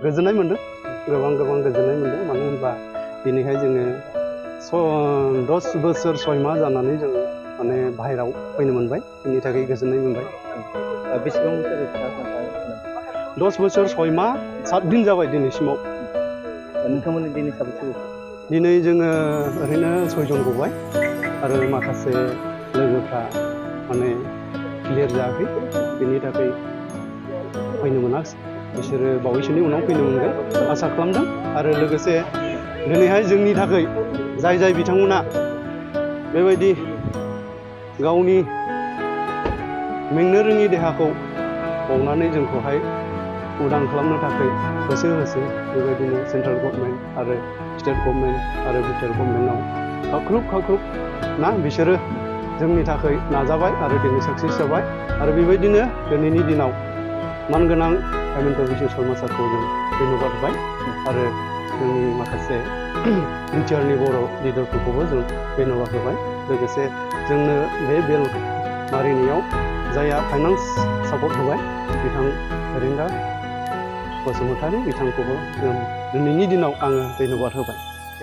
गोजोननाय मोनदों गोबां गोजोननाय मोनदों मानो होनबा दिनैहाय जोङो 10 बोसोर 6 माह जानानै जों माने बाहेराव फैनो मोनबाय बेनि थाखाय गोजोननाय मोनबाय। बेसेबां 10 बोसोर 6 माह 7 दिन जाबाय दिनैसिमाव। नोंथांमोननि दिनै साबेसे दिनै जोङो ओरैनो 6 जन गबाय आरो माखासे लोगोफ्रा माने क्लियार जायाखै बेनि थाखाय फैनो मोनाखिसै बिसोरो बावैसोनि उनाव फैनो मोनगोन आसा खालामदों। आरो लोगोसे दिनैहाय जोंनि थाखाय जाय बिथांमोना बेबायदि गावनि मेंनो रोङि देहाखौ बावनानै जोंखौहाय उदां खालामनो थाखाय होसो बेबायदिनो सेन्ट्रेल गभर्नमेन्ट आरो स्टेट गभर्नमेन्ट आरो बिटिआर गभर्नमेन्टआव खाख्रुब ना बिसोरो जोंनि थाखाय नाजाबाय आरो दिनै साक्सेस जाबाय। आरो बेबायदिनो दिनैनि दिनाव मानगोनां हेमन्त बिश्व शर्मा सारखौ जों धन्यबाद होबाय आरो जोंनि माखासे बिटिआरनि बर' लिडारफोरखौबो जों धन्यबाद होबाय। लोगोसे जोंनो बे बेल मारिनायाव जायहा फाइनान्स सापर्ट होबाय बिथां रेंगा बसुमतारी बिथांखौबो जों दिनैनि दिनाव आङो धन्यबाद होबाय।